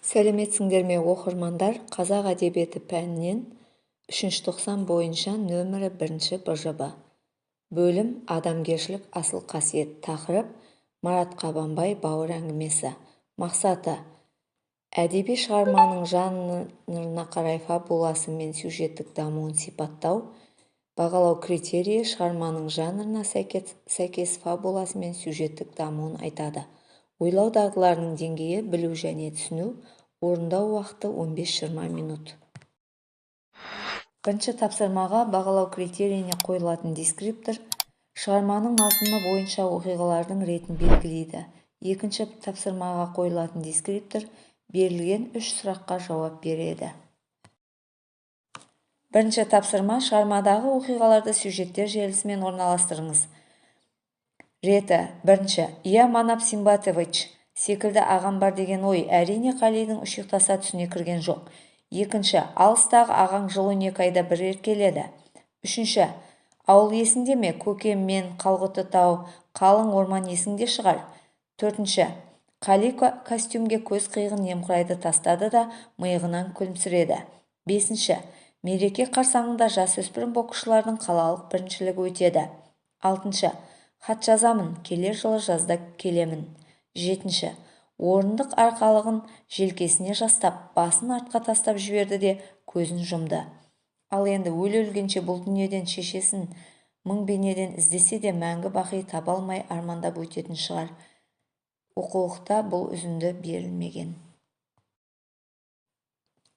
Сәлеметсіңдер ме, оқырмандар! Қазақ әдебиеті пәнінен 3-тоқсан бойынша нөмірі 1 БЖБ. Бөлім: адамгершілік асыл қасиет. Тақырып: Марат Қабанбай «Бауыр әңгімесі». Мақсаты: әдеби шығарманың жанрына қарай фабуласы мен сюжеттік дамуын сипаттау. Бағалау критерийі: шығарманың жанрына сәйкес фабуласы мен сюжеттік дамуын айтады. Ойлау дағдыларының деңгейі: білу және түсіну. Орындау уақыты: 15-20 минут. Бірінші тапсырмаға бағалау критерийіне қойылатын дескриптор: шығарманың мазмұны бойынша оқиғалардың ретін белгілейді. Екінші тапсырмаға қойылатын дескриптор: берілген үш сұраққа жауап береді. Бірінші тапсырма: шығармадағы оқиғаларды сюжеттер желісімен орналастырыңыз. Реті: бірінші, иә, Манап Симбатович секілді ағам бар деген ой, әрине, Қалидың үш ұйықтаса түсіне кірген жоқ. Екінші, алыстағы ағаң жыл 12 айда бір рет келеді. Үшінші, ауыл есіңде ме? Көкем мен Қалғұты тау, қалың орман есіңде шығар. Төртінші, Қали костюмге көз қиығын немқұрайды тастады да, миығынан күлімсіреді. Бесінші, мереке қарсаңында жасөспірім боксшылардың қалалық біріншілігі өтеді. Алтыншы, хат жазамын, келер жылы жазда келемін. Жетінші, орындық арқалығын желкесіне жастап, басын артқа тастап жіберді де, көзін жұмды. Ал енді өле-өлгенше бұл дүниеден шешесін мың бейнеден іздесе де, мәңгі бақи таба алмай армандап өтетін шығар. Оқулықта бұл үзінді берілмеген.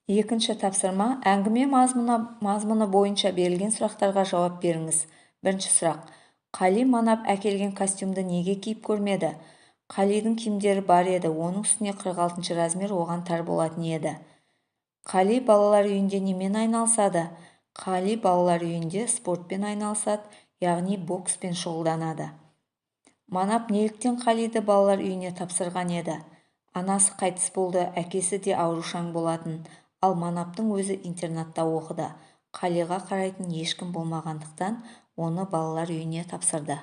Екінші тапсырма: әңгіме мазмұны бойынша берілген сұрақтарға жауап беріңіз. Бірінші сұрақ: Қали Манап әкелген костюмді неге киіп көрмеді? Қалидің киімдері бар еді, оның үстіне 46 размер оған тар болатын еді. Қали балалар үйінде немен айналысады? Қали балалар үйінде спортпен айналысады, яғни бокспен шұғылданады. Манап неліктен Қалиді балалар үйіне тапсырған еді? Анасы қайтыс болды, әкесі де аурушаң болатын, ал Манаптың өзі интернатта оқыды. Қалиға қарайтын ешкім болмағандықтан, оны балалар үйіне тапсырды.